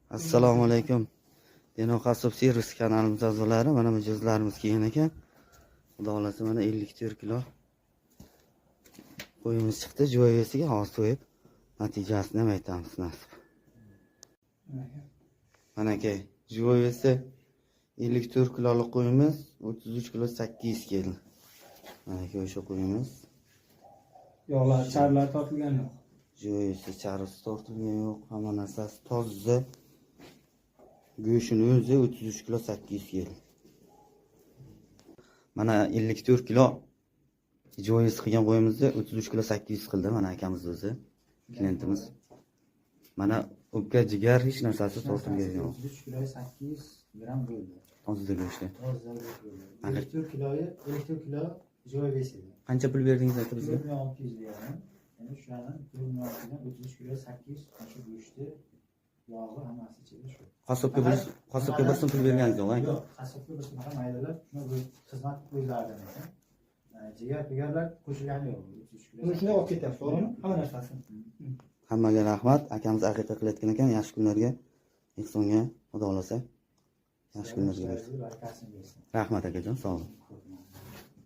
Assalomu alaykum. Deno Qassob servis kanalimiz a'zolari, mana mijozlarimiz kelgan ekan. Xudo xohlasa, mana 54 kilo qo'yimiz chiqdi. Живой вес iga hozir so'yib, natijasini ham aytamiz nasib. Mana aka, живой вес i 54 kilolik qo'yimiz 33 kilo 800 keldi. Mana aka, o'sha qo'yimiz. Yog'lar, charlar tortilgani yo'q. Живой вес i, charisi tortilgani yo'q, hamma narsasi toza. Go'shtini o'zi 33 kilo 800 keldi. Mana 54 kilo живой вес qilgan qo'yimizni 33 kilo 800 qildi mana akamiz o'zi, klientimiz. Mana o'pka, jigar, hech narsasi tortilgani yo'q. 33 kilo 800 gramm bo'ldi. Toza go'shti. Toza go'sht bo'ldi. 54 kiloyi, 54 kilo живой вес edi. Qancha pul berdingiz aka bizga? 4 million 600 deganim. Endi shularni 4 million 600 dan 33 kilo 800 mana shu go'shti, yog'i, hammasi ichida shu. Qassobga bir so'm pul berganingiz yo'q, aka? Yo'q, qassobga bir so'm ham maydalab, shuni bu xizmat o'zlaridan ekan. Jigar, pigarlar qo'shilgani yo'q. 33 kilo. Uni shunday olib ketyapti, to'g'rimi? Hamma narsasini. Hammaga rahmat. Akamiz aqiqa qilayotgan ekan, yaxshi kunlarga, ehsonga, xudo xohlasa. Yaxshi kunlarga bersin. Barakasini bersin. Rahmat, akajon, sog' bo'ling.